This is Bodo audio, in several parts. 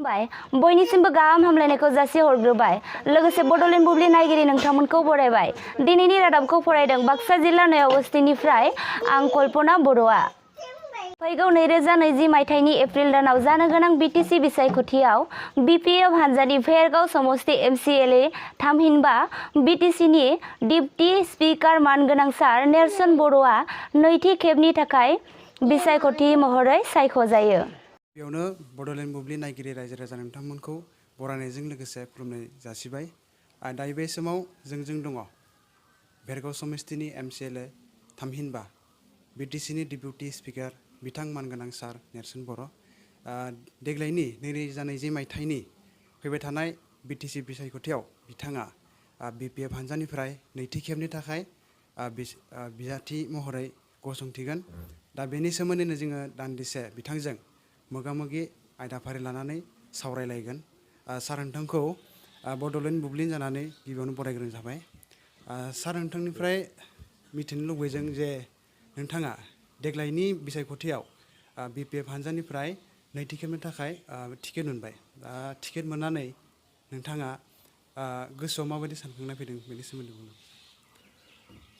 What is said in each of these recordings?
बाय बयनिसिमबो गाहाम हामलायनायखौ जासि हरग्रोबाय लोगोसे बड'लेण्ड बुब्लि नायगिरि नोंथांमोनखौ बरायबाय दिनैनि रादाबखौ फरायदों बाक्सा जिल्ला नयागस्थिनिफ्राय आं कल्पना बर'आ फैगौ 2020 मायथाइनि एप्रिल दानाव जानो गोनां बिटिसि बिसायख'थियाव बिपिएफ हानजानि भेरगाव समस्ति एमसिएलए थामहिनबा बिटिसिनि डिप्टी स्पिकार मानगोनां सार नेर्सोन बर'आ नैथि खेबनि थाखाय बिसायख'थि महरै सायख'जायो। बेयावनो बड'लेण्ड बुब्लि नायगिरि रायजो राजा नोंथांमोनखौ बरायनायजों लोगोसे खुलुमनाय जासिबाय। दायो बे समाव जोंजों दङ भेरगाव समस्तिनि एमसिएलए थामहिनबा बिटिसिनि डिप्युटि स्पिकार बिथां मानगोनां सार नेर्सोन बर'। देग्लायनि 2020 मायथाइनि फैबाय थानाय बिटिसि बिसायख'थियाव बिथाङा बिपिएफ हानजानिफ्राय नैथि खेबनि थाखाय बिजाथि महरै गसंथिगोन। दा बेनि सोमोन्दैनो जोङो दान्दिसे बिथांजों मोगामोगि आयदाफारि लानानै सावरायलायगोन। सार नोंथांखौ बड'लेण्ड बुब्लि जानानै गिबियावनो बरायग्रोनाय जाबाय। सार नोंथांनिफ्राय मिथिनो लुबैदों जे नोंथाङा देग्लायनि बिसायख'थियाव बिपिएफ हानजानिफ्राय नैथि खेबनि थाखाय टिकेट मोनबाय। टिकेट मोननानै नोंथाङा गोसोआव माबायदि सानखांनाय फैदों बेनि सोमोन्दै बुंनो।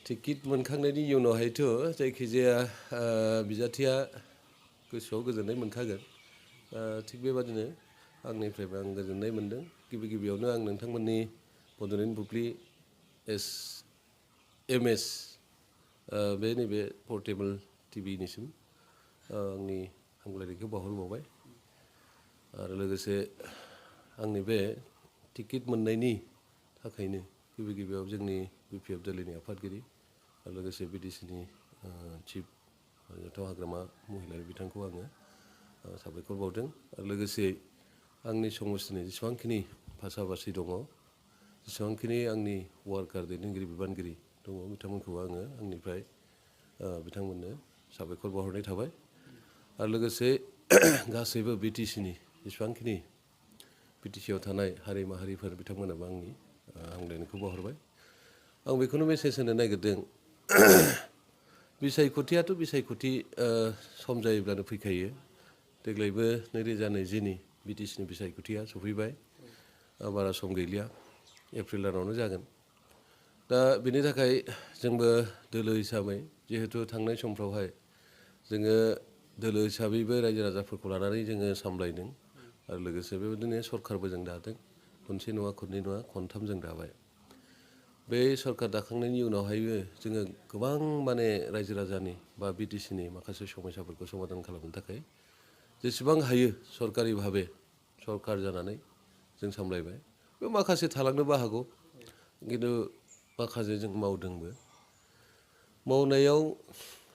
टिकेट मोनखांनायनि उनावहायथ' जायखिजाया बिजाथिया गोसोआव गोजोननाय मोनखागोन। थिग बेबादिनो आंनिफ्रायबो आं गोजोननाय मोनदों। गिबियावनो आं नोंथांमोननि बड'लेण्ड बुब्लि एमएस बे नैबे पर्टेबल टिभिनिसिम आंनि हामग्लायनायखौ बावहरबावबाय। आरो लोगोसे आंनि बे टिकेट मोननायनि थाखायनो गिबियाव जोंनि बिपिएफ दोलोनि आफादगिरि आरो लोगोसे बिटिसिनि चिफ राजोथाव हाग्रामा महिलारि बिथांखौ आङो साबायखर बावदों। आरो लोगोसे आंनि समस्तिनि जेसेबांखिनि भाषा-भाषि दङ, जेसेबांखिनि आंनि वार्कार दैदेनगिरि बिबानगिरि दङ, बिथांमोनखौ आङो आंनिफ्राय बिथांमोननो साबायखर बावहरनाय थाबाय। आरो लोगोसे गासैबो बिटिसिनि जेसेबांखिनि बिटिसिआव थानाय हारि माहारिफोर बिथांमोनाबो आंनि हामग्लायनायखौ बावहरबाय। आं बेखौनो मेसेज होनो नागिरदों बिसायख'थियाथ' बिसायख'थि सम जायोब्लानो फैखायो। देग्लायबो 2020नि बिटिसिनि बिसायख'थिया सफैबाय। बारा सम गैलिया, एप्रिल दानावनो जागोन। दा बेनि थाखाय जोंबो दोलो हिसाबै जिहेतु थांनाय समफ्रावहाय जोङो दोलो हिसाबैबो रायजो राजाफोरखौ लानानै जोङो सामलायदों। आरो लोगोसे बेबायदिनो सरकारबो जों दादों। खनसे नङा खननै नङा खनथाम जों दाबाय। बे सरकार दाखांनायनि उनावहायबो जोङो गोबां माने रायजो राजानि बा बिटिसिनि माखासे समस्याफोरखौ समाधान खालामनो थाखाय जेसेबां हायो सरकारि भाबे सरकार जानानै जों सामलायबाय। बे माखासे थालांनोबो हागौ, खिन्थु माखासे जों मावदोंबो। मावनायाव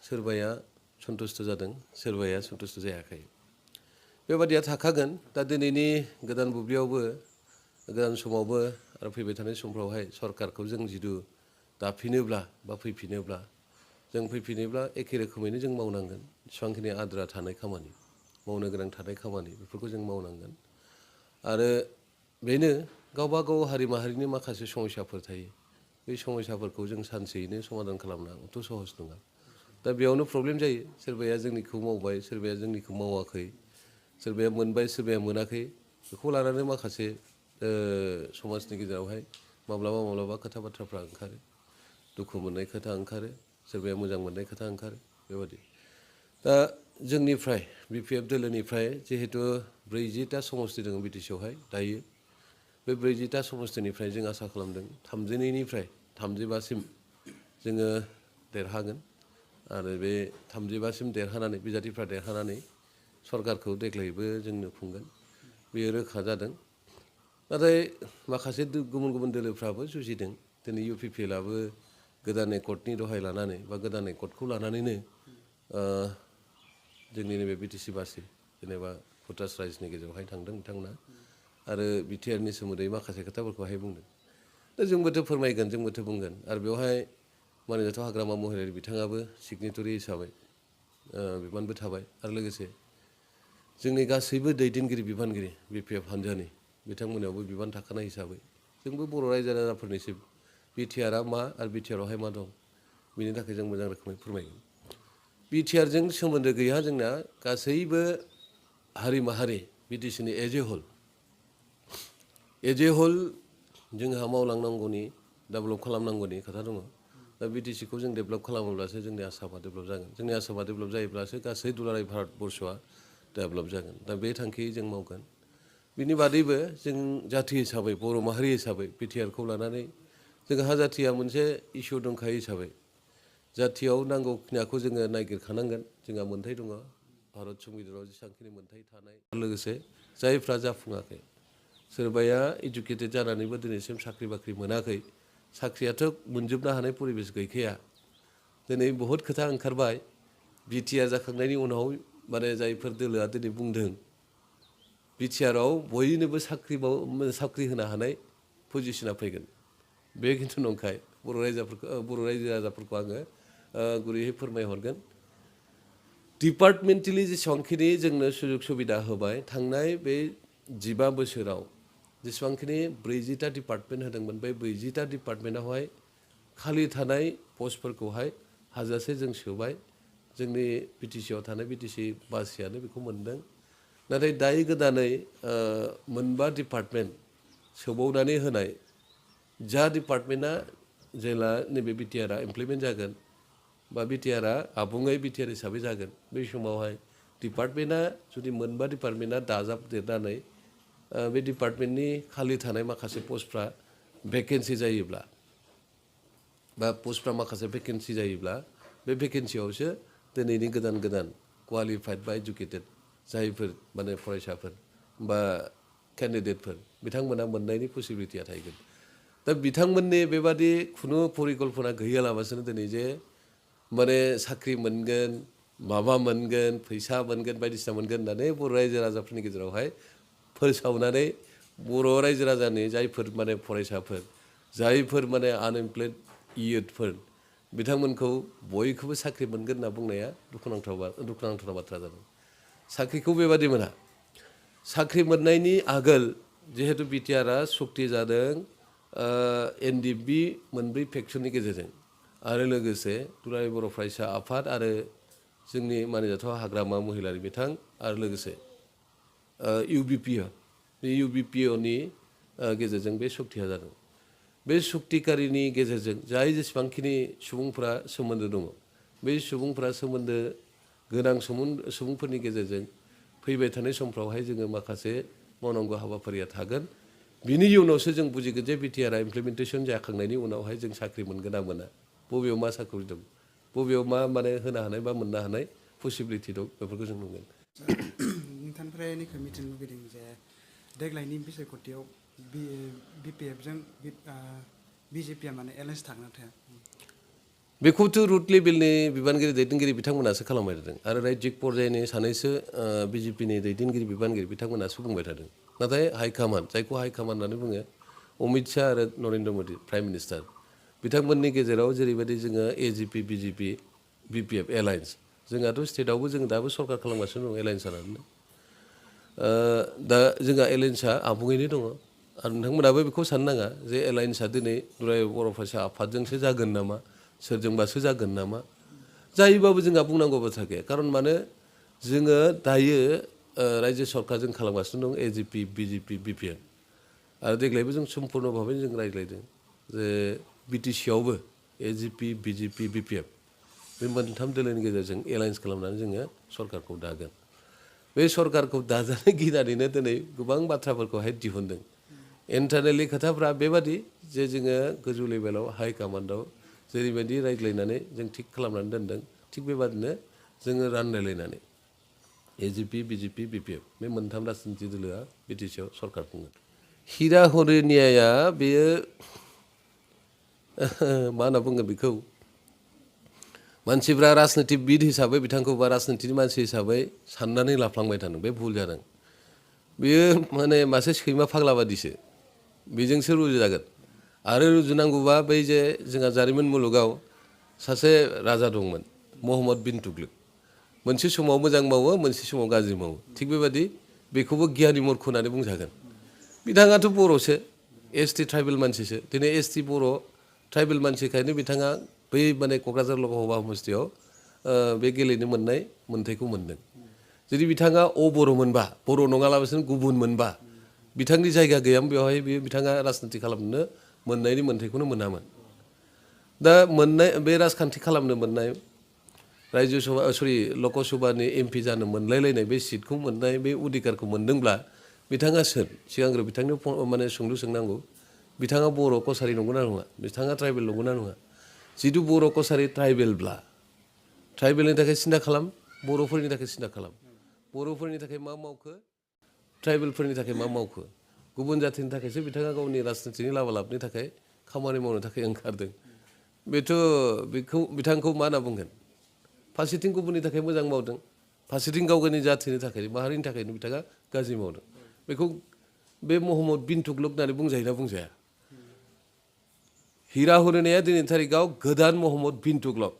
सोरबाया सन्थुस्ट' जादों, सोरबाया सन्थुस्ट' जायाखै। बेबादिया थाखागोन। दा दिनैनि गोदान बुब्लियावबो गोदान समावबो आरो फैबाय थानाय समफ्रावहाय सरकारखौ जों जिथु दाफिनोब्ला बा फैफिनोब्ला एखे रोखोमैनो जों मावनांगोन। जेसेबांखिनि आद्रा थानाय खामानि, मावनो गोनां थानाय खामानि बेफोरखौ जों मावनांगोन। आरो बेनो गावबा गाव हारि माहारिनि माखासे समस्याफोर थायो। बे समस्याफोरखौ जों सानसेयैनो समाधान खालामनांगौथ' सहस नङा। दा बेयावनो प्रब्लेम जायो। सोरबाया जोंनिखौ मावबाय, सोरबाया जोंनिखौ मावाखै, सोरबाया मोनबाय, सोरबाया मोनाखै। बेखौ लानानै माखासे समाजनि गेजेरावहाय माब्लाबा खोथा बाथ्राफ्रा ओंखारो। दुखु मोननाय खोथा ओंखारो, सोरबाया मोजां मोननाय खोथा ओंखारो, बेबादि। दा जोंनिफ्राय बिपिएफ दोलोनिफ्राय जिहेतु 40टा समस्ति दङ बिटिसिआवहाय दायो। बे 40टा समस्तिनिफ्राय जों आसा खालामदों 32निफ्राय 35सिम जोङो देरहागोन। आरो बे 35सिम देरहानानै बिजाथिफ्रा देरहानानै सरकारखौ देग्लायबो जोंनो खुंगोन, बेयो रोखा जादों। नाथाय माखासे गुबुन गुबुन दोलोफ्राबो जुजिदों। दिनै इउपिपिएलआबो गोदान एकर्डनि दहाय लानानै बा गोदान एकर्डखौ लानानैनो जोंनि नैबे बिटिसि बासि जेनेबा भटार्स राइट्सनि गेजेरावहाय थांदों बिथांमोना। आरो बिटिआरनि सोमोन्दै माखासे खोथाफोरखौहाय बुंदों। दा जोंबोथ' फोरमायगोन, जोंबोथ' बुंगोन। आरो बेवहाय मानिजाथाव हाग्रामा महिलारि बिथाङाबो सिगनेटरि हिसाबै बिबानबो थाबाय। आरो लोगोसे जोंनि गासैबो दैदेनगिरि बिबानगिरि बिपिएफ हानजानि बिथांमोनावबो बिबान थाखानाय हिसाबै जोंबो बर' रायजो राजाफोरनिसिम बिटिआरआ मा आरो बिटिआरआवहाय मा दं बिनि थाखाय जों मोजां रोखोमै फोरमायगोन। बिटिआरजों सोमोन्दो गैया जोंना गासैबो हारि माहारि बिटिसिनि as a whole as a whole जोंहा मावलांनांगौनि डेभेलप खालामनांगौनि खोथा दङ दा बिटिसिखौ जों डेभेलप खालामोब्लासो जोंनि आसामा डेभेलप जागोन जोंनि आसामा डेभेलप जायोब्लासो गासै दुलाराय भारतबर्षआ डेभेलप जागोन दा बे थांखियै जों मावगोन बिनि बादैबो जों जाथि हिसाबै बर' माहारि हिसाबै बिटिआरखौ लानानै जोंहा जाथिया मोनसे इसु दंखायो हिसाबै जाथियाव नांगौखिनिखौ जोङो नागिरखानांगोन जोंहा मोन्थाय दङ भारत संबिधानाव जेसेबांखिनि मोन्थाय थानाय लोगोसे जायफ्रा जाफुङाखै सोरबाया इडुकेटेड जानानैबो दिनैसिम साख्रि बाख्रि मोनाखै साख्रियाथ' मोनजोबनो हानाय परिबेस गैखाया दिनै बहुद खोथा ओंखारबाय बिटिआर जाखांनायनि उनाव माने जायफोर दोलोआ दिनै बुंदों बिटिआरआव बयनोबो साख्रि होनो हानाय पजिसना फैगोन बे खिन्थु नंखाय बर' रायजो राजाफोरखौ आङो गुरैयै फोरमायहरगोन डिपार्टमेन्टेलि जेसेबांखिनि जोंनो सुजुग सुबिदा होबाय थांनाय बे 15 बोसोराव जेसेबांखिनि 40टा डिपार्टमेन्ट होदोंमोन बे 40टा डिपार्टमेन्टआवहाय खालि थानाय पस्टफोरखौहाय हाजासे जों सोबाय जोंनि बिटिसिआव थानाय बिटिसि बासियानो बेखौ मोनदों नाथाय दायो गोदानै मोनबा डिपार्टमेन्ट सोबावनानै होनाय जा डिपार्टमेन्टआ जेला नैबे बिटिआरआ इमप्लिमेन्ट जागोन बा बिटिआरआ आबुङै बिटिआर हिसाबै जागोन बै समावहाय डिपार्टमेन्टआ जुदि मोनबा डिपार्टमेन्टआ दाजाबदेरनानै बे डिपार्टमेन्टनि खालि थानाय माखासे पस्टफ्रा भेकेन्सि जायोब्ला बा पस्टफ्रा माखासे भेकेन्सि जायोब्ला बे भेकेन्सियावसो दिनैनि गोदान क्वालिफाइड बा इडुकेटेड जायफोर माने फरायसाफोर बा केन्डिडेटफोर बिथांमोना मोननायनि पसिबिलिटिया थागोन दा बिथांमोननि बेबादि खुनु परिकल्पना गैयालाबासिनो दिनै जे माने साख्रि मोनगोन माबा मोनगोन फैसा मोनगोन बायदिसिना मोनगोन होननानै बर' रायजो राजाफोरनि गेजेरावहाय फोसावनानै बर' रायजो राजानि जायफोर माने फरायसाफोर जायफोर माने आनएमप्लयड इयुथफोर बिथांमोनखौ बयखौबो साख्रि मोनगोन होनना बुंनाया दुखुनांथाव बाथ्रा जादों साख्रिखौ बेबादि मोना साख्रि मोननायनि आगोल जिहेतु बिटिआरआ सुक्ति जादों एनडिएफबि मोनब्रै फेक्सननि गेजेरजों आरो लोगोसे दुलाराय बर' फरायसा आफाद आरो जोंनि मानिजाथाव हाग्रामा महिलारि बिथां आरो लोगोसे इउबिपिअ बे इउबिपिअनि गेजेरजों बे सुक्तिया जादों बे सुक्तिकारिनि गेजेरजों जाय जेसेबांखिनि सुबुंफोरा सोमोन्दो दङ बे सुबुंफोरा सोमोन्दो गोनां सुबुंफोरनि गेजेरजों फैबाय थानाय समफ्रावहाय जोङो माखासे मावनांगौ हाबाफारिया थागोन बिनि उनावसो जों बुजिगोन जे बिटिआरआ इमप्लिमेन्टेसन जाखांनायनि उनावहाय जों साख्रि मोनगोन ना मोना बबेयाव मा साख्रि दं बबेयाव मा माने होनो हानाय बा मोननो हानाय पसिबिलिटि दं बेफोरखौ जों नुगोन नोंथांनिफ्राय नैखौ मिथिनो लुगैदों जे देग्लायनि बिसायख'थियाव बिपिएफजों बिजेपिआ माने एलायन्स थागोन ना थाया बेखौथ' रुट लेभेलनि बिबानगिरि दैदेनगिरि बिथांमोनासो खालामबाय थादों आरो रायजिक पर्यायनि सानैसो बिजेपिनि दैदेनगिरि बिबानगिरि बिथांमोनासो बुंबाय थादों नाथाय हाइकामान जायखौ हाइकामान होननानै बुङो अमित शाह आरो नरेन्द्र मदि प्राइम मिनिस्टार बिथांमोननि गेजेराव जेरैबायदि जोङो एजिपि बिजेपि बिपिएफ एलायन्स जोंहाथ' स्टेटआवबो जों दाबो सरकार खालामगासिनो दं एलायन्स जानानै दा जोंहा एलायन्सआ आबुङैनो दङ आरो नोंथांमोनाबो बेखौ साननो नाङा जे एलायन्सआ दिनै दुलाराय बर' फरायसा आफादजोंसो जागोन नामा सोरजोंबासो जागोन नामा जायोबाबो जोंहा बुंनांगौ बाथ्रा गैया खारन मानो जोङो दायो रायजो सरकारजों खालामगासिनो दं एजिपि बिजेपि बिपिएफ आरो देग्लायबो जों सम्पुर्ण भाबै जों रायज्लायदों जे बिटिसिआवबो एजिपि बिजेपि बिपिएफ बे मोनथाम दोलोनि गेजेरजों एलायन्स खालामनानै जोङो सरकारखौ दागोन बे सरकारखौ दाजानो गिनानैनो दिनै गोबां बाथ्राफोरखौहाय दिहुनदों इन्टारनेलि खोथाफ्रा बेबादि जे जोङो गोजौ लेभेलाव हाइ कामान्डआव जेरैबायदि रायज्लायनानै जों थिग खालामनानै दोनदों थिग बेबादिनो जोङो रानलायलायनानै एजिपि बिजेपि बिपिएफ बे मोनथाम राजनिथि दोलोआ बिटिसिआव सरकार खुंगोन हिरा हरिनियाया बेयो मा होनना बुङो बेखौ मानसिफ्रा राजनितिबिद हिसाबै बिथांखौ बा राजनितिनि मानसि हिसाबै साननानै लाफ्लांबाय थादों बे भुल जादों बेयो माने मासे सैमा फाग्ला बादिसो बेजोंसो रुजुजागोन आरो रुजुनांगौबा बै जे जोंहा जारिमिन मुलुगाव सासे राजा दंमोन महम्मद बिन तुगलक मोनसे समाव मोजां मावो मोनसे समाव गाज्रि मावो थिग बेबादि बेखौबो गियानि मूर्ख होननानै बुंजागोन बिथाङाथ' बर'सो एसटि ट्राइबेल मानसिसो दिनै एसटि बर' ट्राइबेल मानसिखायनो बिथाङा बै माने क'क्राझार लकसभा समस्तियाव बे गेलेनो मोननाय मोन्थायखौ मोनदों जुदि बिथाङा बर' मोनबा बर' नङालाबासिनो गुबुन मोनबा बिथांनि जायगा गैयामोन बेवहाय बिथाङा राजनिति खालामनो मोननायनि मोन्थायखौनो मोनामोन। दा मोननाय बे राजखान्थि खालामनो मोननाय रायजो सभा लकसभानि एमपि जानो मोनलायलायनाय बे सिटखौ मोननाय बे अधिकारखौ मोनदोंब्ला बिथाङा सोर सिगांग्रो बिथांनो माने सोंलु सोंनांगौ बिथाङा बर' कसारि नंगौना नङा बिथाङा ट्राइबेल नंगौना नङा जिथु बर' कसारि ट्राइबेलब्ला ट्राइबेलनि थाखाय सिन्था खालाम बर'फोरनि थाखाय सिन्था खालाम बर'फोरनि थाखाय मा मावखो ट्राइबेलफोरनि थाखाय मा मावखो गुबुन जाथिनि थाखायसो बिथाङा गावनि राजनितिनि लाबालाबनि थाखाय खामानि मावनो थाखाय ओंखारदों बेथ' बेखौ बिथांखौ मा होनना बुंगोन फारसेथिं गुबुननि थाखाय मोजां मावदों फारसेथिं गाव गावनि जाथिनि थाखाय माहारिनि थाखायनो बिथाङा गाज्रि मावदों बेखौ बे महम्मद बिन तुगलक होननानै बुंजायोना बुंजाया हिरा हुरनाया दिनैनि थारिखआव गोदान महम्मद बिन तुगलक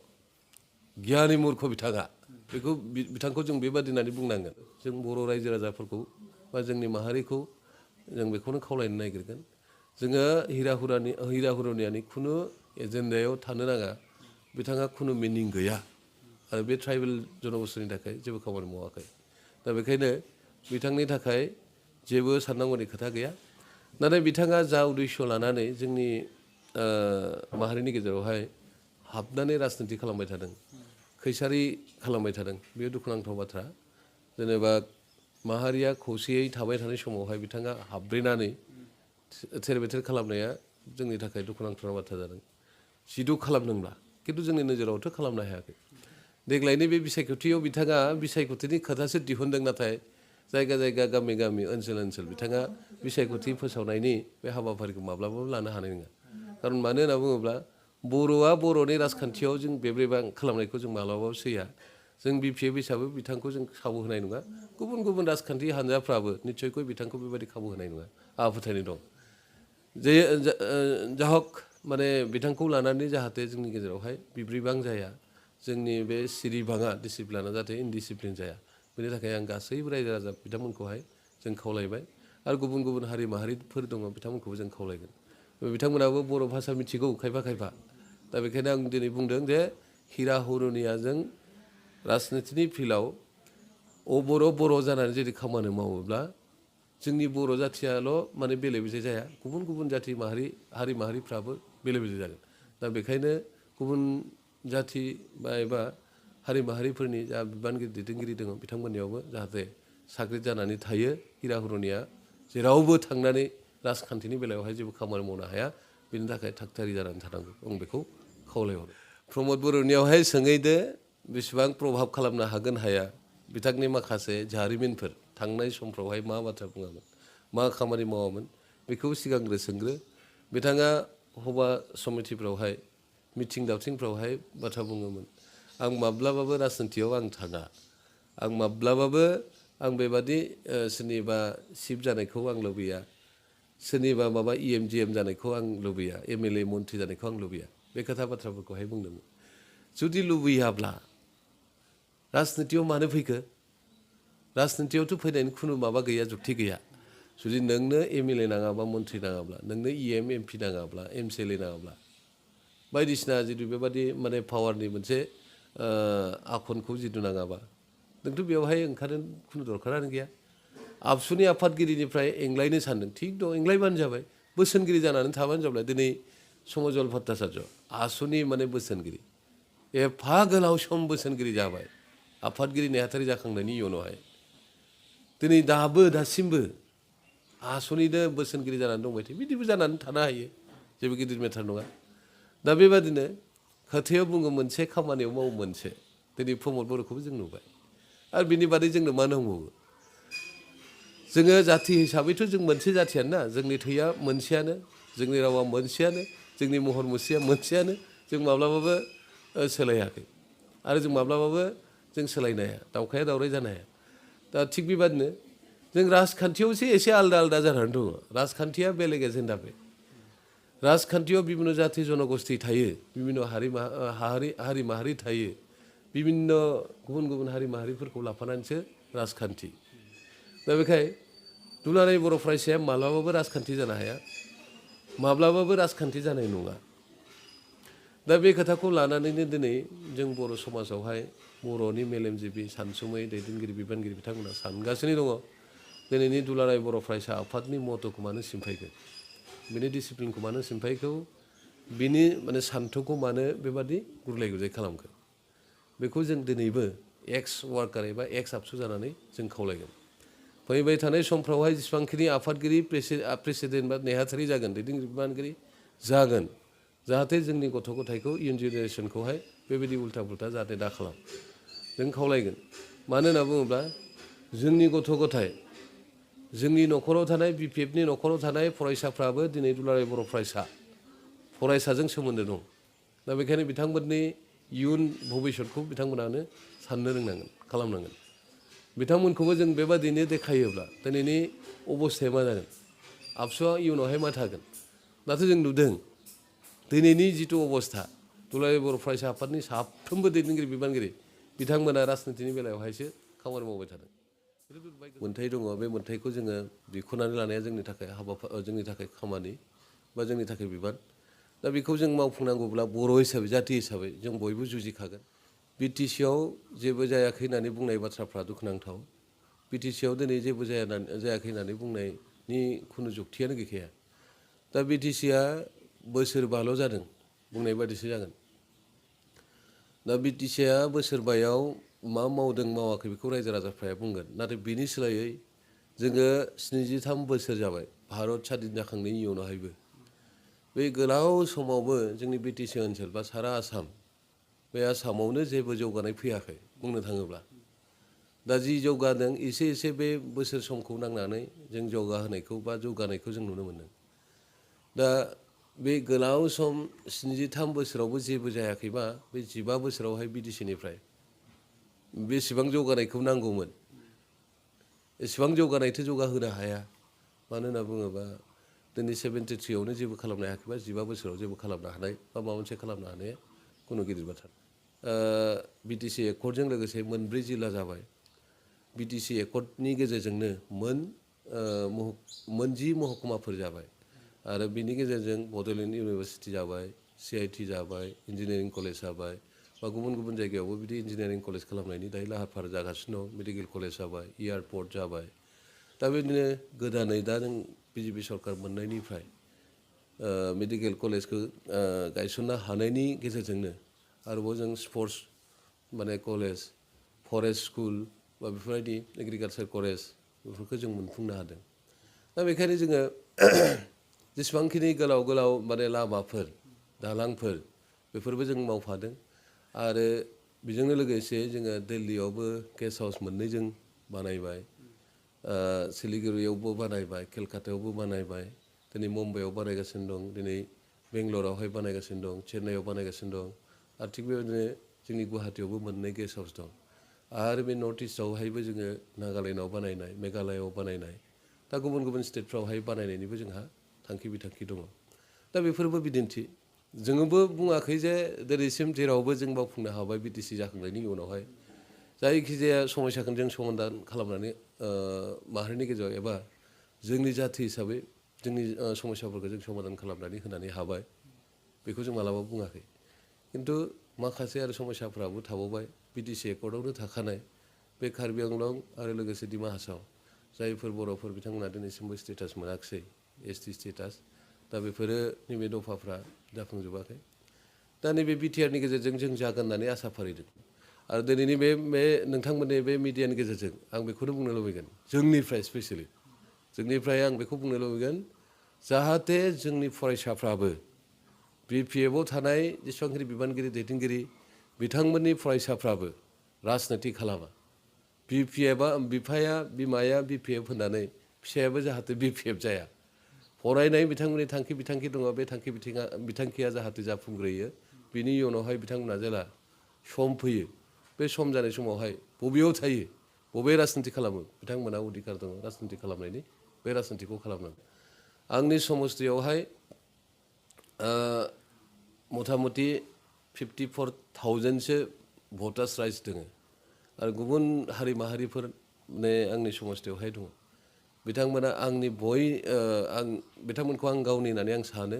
गियानि मुर्ख बिथाङा बेखौ बिथांखौ जों बेबादि होननानै बुंनांगोन जों बर' रायजो राजाफोरखौ बा जोंनि माहारिखौ जों बेखौनो खावलायनो नागिरगोन जोङो हिरा हुरनियानि खुनु एजेन्डायाव थानो नाङा बिथाङा खुनु मिनिं गैया आरो बे ट्राइबेल जनगोष्ठीनि थाखाय जेबो खामानि मावाखै दा बेखायनो बिथांनि थाखाय जेबो साननांगौनि खोथा गैया नाथाय बिथाङा जा उद्देश्य लानानै जोंनि माहारिनि गेजेरावहाय हाबनानै राजनिति खालामबाय थादों खैसारि खालामबाय थादों बेयो दुखुनांथाव बाथ्रा जेनेबा माहारिया खौसेयै थाबाय थानाय समावहाय बिथाङा हाबब्रेनानै थेर बेथेर खालामनाया जोंनि थाखाय दुखुनांथाव बाथ्रा जादों जिदु खालामदोंब्ला खिन्थु जोंनि नोजोरावथ' खालामनो हायाखै देग्लायनि बे बिसायख'थियाव बिथाङा बिसायख'थिनि खोथासो दिहुनदों नाथाय जायगा जायगा गामि गामि ओनसोल ओनसोल बिथाङा बिसायख'थि फोसावनायनि बे हाबाफारिखौ माब्लाबाबो लानो हानाय नङा खारन मानो होनना बुङोब्ला बर'आ बर'नि राजखान्थियाव जों बेब्रेबां खालामनायखौ जों माब्लाबाबो सैया जों बिपिएफ हिसाबै बिथांखौ जों खाबु होनाय नङा गुबुन गुबुन राजखान्थि हान्जाफ्राबो निस्सयকৈ बिथांखौ बेबायदि खाबु होनाय नङा आंहा फोथायनाय दं जे जाहक माने बिथांखौ लानानै जाहाथे जोंनि गेजेरावहाय बिब्रिबां जाया जोंनि बे सिरिबाङा डिसिप्लिना जाहाथे इनडिसिप्लिन जाया बेनि थाखाय आं गासैबो रायजो राजा बिथांमोनखौहाय जों खावलायबाय आरो गुबुन गुबुन हारि माहारिफोर दङ बिथांमोनखौबो जों खावलायगोन बिथांमोनाबो बर' भाषा मिथिगौ खायफा खायफा दा बेखायनो आं दिनै बुंदों जे हिरा हुरुनियाजों राजनितिनि फिल्डआव बर' जानानै जुदि खामानि मावोब्ला जोंनि बर' जाथियाल' माने बेले बेजे जाया गुबुन गुबुन जाथि हारि माहारिफ्राबो बेले बेजे जागोन दा बेखायनो गुबुन जाथि बा एबा हारि माहारिफोरनि जा बिबानगिरि दैदेनगिरि दङ बिथांमोननियावबो जाहाथे साग्रिद जानानै थायो हिरा हुरुनिया जेरावबो थांनानै राजखान्थिनि बेलायावहाय जेबो खामानि मावनो हाया बेनि थाखाय थागथियारि जानानै थानांगौ आं बेखौ खावलायहरो प्रमद बर'नियावहाय सोङैदो बेसेबां प्रभाब खालामनो हागोन हाया बिथांनि माखासे जारिमिनफोर थांनाय समफ्रावहाय मा बाथ्रा बुङामोन मा खामानि मावामोन बेखौ सिगांग्रो सोंग्रो बिथाङा सभा समितिफ्रावहाय मिथिं दावथिंफ्रावहाय बाथ्रा बुङोमोन आं माब्लाबाबो राजनितियाव आं थाङा आं माब्लाबाबो आं बेबादि सोरनिबा चिफ जानायखौ आं लुबैया सोरनिबा माबा EM जानायखौ आं लुबैया MLA मन्थ्रि जानायखौ आं लुबैया बे खोथा बाथ्राफोरखौहाय बुंदोंमोन जुदि लुबैयाब्ला राजनितियाव मानो फैखो राजनितियावथ' फैनायनि खुनु माबा गैया जुक्ति गैया जुदि नोंनो MLA नाङाबा मन्थ्रि नाङाब्ला नोंनो EM MP नाङाब्ला MCLA नाङाब्ला बायदिसिना जितु बेबादि माने पावारनि मोनसे आखनखौ जितु नाङाबा नोंथ' बेवहाय ओंखारनो खुनु दरखारानो गैया आबसुनि आफादगिरिनिफ्राय एंग्लायनो सानदों थिग दं एंग्लायबानो जाबाय बोसोनगिरि जानानै थाबानो जाबाय दिनै समजल भट्टाचार्य आसुनि माने बोसोनगिरि एफा गोलाव सम बोसोनगिरि जाबाय आफादगिरि नेहाथारि जाखांनायनि उनावहाय दिनै दासिमबो आसुनिनो बोसोनगिरि जानानै दंबाय थायो बिदिबो जानानै थानो हायो जेबो गिदिर मेटार नङा दा बेबादिनो खोथायाव बुङो मोनसे खामानियाव मावो मोनसे दिनै प्रमद बर'खौबो जों नुबाय आरो बिनि बादै जोंनो मा नांबावो जोङो जाथि हिसाबैथ' जों मोनसे जाथियानो ना जोंनि थैया मोनसेयानो जोंनि रावा मोनसेयानो जोंनि महर मुस्रिया मोनसेयानो जों माब्लाबाबो सोलायाखै आरो जों माब्लाबाबो जों सोलायनो हाया दावखाया दावराय जानो हाया दा थिग बेबादिनो जों राजखान्थियावसो एसे आलदा आलदा जानानै दङ राजखान्थिया बेलेग एजेन्डा बे राजखान्थियाव बिभिन्न जाथि जनगोष्ठी थायो बिभिन्न हारि माहारि थायो बिभिन्न गुबुन गुबुन हारि माहारिफोरखौ लाफानानैसो राजखान्थि दा बेखाय दुलाराय बर' फरायसाया माब्लाबाबो राजखान्थि जानो हाया माब्लाबाबो राजखान्थि जानाय नङा दा बे खोथाखौ लानानैनो दिनै जों बर' समाजावहाय बर'नि मेलेमजिबि सानसुमै दैदेनगिरि बिबानगिरि बिथांमोना सानगासिनो दङ दिनैनि दुलाराय बर' फरायसा आफादनि मट'खौ मानो सिमफायखो बिनि डिसिप्लिनखौ मानो सिमफायखौ बिनि माने सान्थौखौ मानो बेबादि गुरलाय गुजाय खालामखो बेखौ जों दिनैबो एक्स वार्कार एबा एक्स आबसु जानानै जों खावलायगोन फैबाय थानाय समफ्रावहाय जेसेबांखिनि आफादगिरि प्रेसिडेन्ट बा नेहाथारि जागोन दैदेनगिरि बिबानगिरि जागोन जाहाथे जोंनि गथ' गथायखौ इयुन जेनेरेसनखौहाय बेबायदि उल्था पुल्था जाहाथे दा खालाम जों खावलायगोन मानो होनना बुङोब्ला जोंनि गथ' गथाय जोंनि न'खराव थानाय BPFनि न'खराव थानाय फरायसाफ्राबो दिनै दुलाराय बर' फरायसाजों सोमोन्दो दं दा बेखायनो बिथांमोननि इयुन भबिष्यतखौ बिथांमोनानो साननो रोंनांगोन खालामनांगोन बिथांमोनखौबो जों बेबादिनो देखायोब्ला दिनैनि अबस्थाया मा जागोन आबसुआ इयुनावहाय मा थागोन दाथ' जों नुदों दिनैनि जिथु अबस्था दुलाराय बर' फरायसा आफादनि साफ्रोमबो दैदेनगिरि बिबानगिरि बिथांमोना राजनितिनि बेलायावहायसो खामानि मावबाय थादों मोन्थाय दङ बे मोन्थायखौ जोङो बिख'नानै लानाया जोंनि थाखाय खामानि बा जोंनि थाखाय बिबान दा बेखौ जों मावफुंनांगौब्ला बर' हिसाबै जाथि हिसाबै जों बयबो जुजिखागोन BTCआव जेबो जायाखै होननानै बुंनाय बाथ्राफ्रा दुखुनांथाव BTCआव दिनै जेबो जायाखै होननानै बुंनायनि खुनु जुक्तियानो गैखाया दा BTCआ बोसोरबाल' जादों बुंनाय बादिसो जागोन दा BTCआ बोसोरबायाव मा मावदों मावाखै बेखौ रायजो राजाफ्रा बुंगोन नाथाय बिनि सोलायै जोङो 73 बोसोर जाबाय भारत स्वाधीन जाखांनायनि उनावहायबो बे गोलाव समावबो जोंनि BTC ओनसोल बा सारा आसाम बे आसामावनो जेबो जौगानाय फैयाखै बुंनो थाङोब्ला दा जि जौगादों एसे बे बोसोर समखौ नांनानै जों जौगाहोनायखौ बा जौगानायखौ जों नुनो मोन्दों दा बे गोलाव सम 73 बोसोरावबो जेबो जायाखैबा बे 15 बोसोरावहाय BTCनिफ्राय बेसेबां जौगानायखौ नांगौमोन एसेबां जौगानायथ' जौगाहोनो हाया मानो होनना बुङोबा दिनै 73आवनो जेबो खालामनो हायाखैबा 15 बोसोराव जेबो खालामनो हानाय बा माबा मोनसे खालामनो हानाया खुनु गिदिर बाथ्रा BTC एकर्डजों लोगोसे मोनब्रै जिल्ला जाबाय BTC एकर्डनि गेजेरजोंनो मोन 10 महकुमाफोर जाबाय आरो बिनि गेजेरजों बड'लेण्ड इउनिभारसिटि जाबाय CIT जाबाय इन्जिनियारिं कलेज जाबाय बा गुबुन गुबुन जायगायावबो बिदि इन्जिनियारिं कलेज खालामनायनि दायो लाहार फाहार जागासिनो दं मेडिकेल कलेज जाबाय एयारपर्ट जाबाय दा बेबायदिनो गोदानै दा जों BJP सरकार मोननायनिफ्राय मेडिकेल कलेजखौ गायसननो हानायनि गेजेरजोंनो आरोबाव जों स्पर्ट्स माने कलेज फरेस्ट स्कुल बा बेफोरबायदि एग्रिकालसार कलेज बेफोरखौ जों मोनफुंनो हादों दा बेखायनो जोङो जेसेबांखिनि गोलाव माने लामाफोर दालांफोर बेफोरबो जों मावफादों आरो बेजोंनो लोगोसे जोङो दिल्लीयावबो गेस्ट हाउस मोननै जों बानायबाय सिलिगुरियावबो बानायबाय केलकातायावबो बानायबाय दिनै मुम्बाइआव बानायगासिनो दं दिनै बेंगलरावहाय बानायगासिनो दं चेन्नाइआव बानायगासिनो दं आरो थिग बेबायदिनो जोंनि गुवाहाटियावबो मोननै गेस्ट हाउस दं आरो बे नर्थ इस्टआवहायबो जोङो नागालेण्डआव बानायनाय मेघालयआव बानायनाय दा गुबुन गुबुन स्टेटफ्रावहाय बानायनायनिबो जोंहा थांखि बिथांखि दङ दा बेफोरबो बिदिन्थि जोङोबो बुङाखै जे दिनैसिम जेरावबो जों मावफुंनो हाबाय BTC जाखांनायनि उनावहाय जायखिजाया समस्याखौ जों समाधान खालामनानै माहारिनि गेजेराव एबा जोंनि जाथि हिसाबै जोंनि समस्याफोरखौ जों समाधान खालामनानै होनानै हाबाय बेखौ जों मालाबा बुङाखै खिन्थु माखासे आरो समस्याफ्राबो थाबावबाय BTC एकर्डआवनो थाखानाय बे कार्बि आंलं आरो लोगोसे डिमा हासाव जायफोर बर'फोर बिथांमोना दिनैसिमबो स्टेटास मोनाखिसै ST स्टेटास दा बेफोरो नैबे दफाफ्रा जाफुंजोबाखै दा नैबे BTRनि गेजेरजों जों जागोन होननानै आसा फारिदों आरो दिनैनि बे नोंथांमोननि बे मिडियानि गेजेरजों आं बेखौनो बुंनो लुबैगोन जोंनिफ्राय स्पेसियेलि जोंनिफ्राय आं बेखौ बुंनो लुबैगोन जाहाथे जोंनि फरायसाफ्राबो BPFआव थानाय जेसेबांखिनि बिबानगिरि दैदेनगिरि बिथांमोननि फरायसाफ्राबो राजनिति खालामा बिमाया BPF होननानै फिसायाबो जाहाथे BPF जाया फरायनाय बिथांमोननि थांखि बिथांखि दङ बे थांखि बिथांखिया जाहाथे जाफुंग्रोयो बिनि उनावहाय बिथांमोना जेला सम फैयो बे सम जानाय समावहाय बबेयाव थायो बबे राजनिति खालामो बिथांमोना अधिकार दङ राजनिति खालामनायनि बे राजनितिखौ खालामनांगौ आंनि समस्थियावहाय मथा मथि 54,000सो भटार्स राइट्स दङ आरो गुबुन हारि माहारिफोर आंनि समस्थियावहाय दङ बिथांमोना बिथांमोनखौ आं गावनि होननानै आं सानो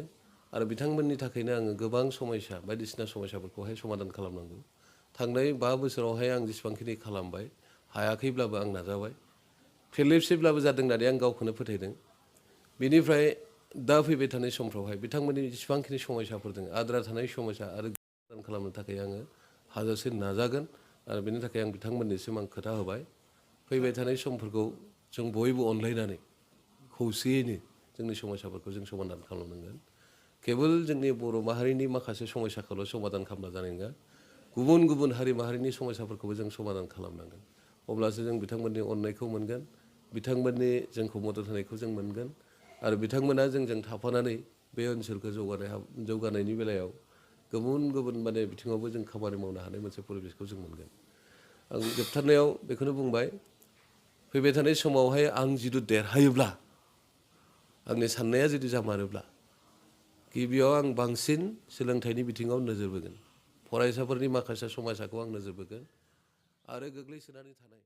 आरो बिथांमोननि थाखायनो आङो गोबां समस्या बायदिसिना समस्याफोरखौहाय समाधान खालामनांगौ थांनाय 5 बोसोरावहाय आं जेसेबांखिनि खालामबाय हायाखैब्लाबो आं नाजाबाय फेरलेबसेब्लाबो जादों होननानै आं गावखौनो फोथायदों बेनिफ्राय दा फैबाय थानाय समफ्रावहाय बिथांमोननि जेसेबांखिनि समयसाफोर दङ आद्रा थानाय समयसा आरो गोदान खालामनो थाखाय आङो हाजासे नाजागोन आरो बेनि थाखाय आं बिथांमोननिसिम आं खोथा होबाय फैबाय थानाय समफोरखौ जों बयबो अनलायनानै खौसेयैनो जोंनि समयसाफोरखौ जों समाधान खालामनांगोन केबोल जोंनि बर' माहारिनि माखासे समयसाखौल' समाधान खालामना जानाय नङा गुबुन गुबुन हारि माहारिनि समयसाफोरखौबो जों समाधान खालामनांगोन अब्लासो जों बिथांमोननि अननायखौ मोनगोन बिथांमोननि जोंखौ मदद होनायखौ जों मोनगोन आरो बिथांमोना जोंजों थाफानानै बे ओनसोलखौ जौगानायनि बेलायाव गुबुन गुबुन माने बिथिङावबो जों खामानि मावनो हानाय मोनसे परिबेसखौ जों मोनगोन आं जोबथारनायाव बेखौनो बुंबाय फैबाय थानाय समावहाय आं जिथु देरहायोब्ला आंनि साननाया जुदि जामारोब्ला गिबियाव आं बांसिन सोलोंथाइनि बिथिङाव नोजोर बोगोन फरायसाफोरनि माखासे समयसाखौ आं नोजोर बोगोन आरो गोग्लैसोनानै थानाय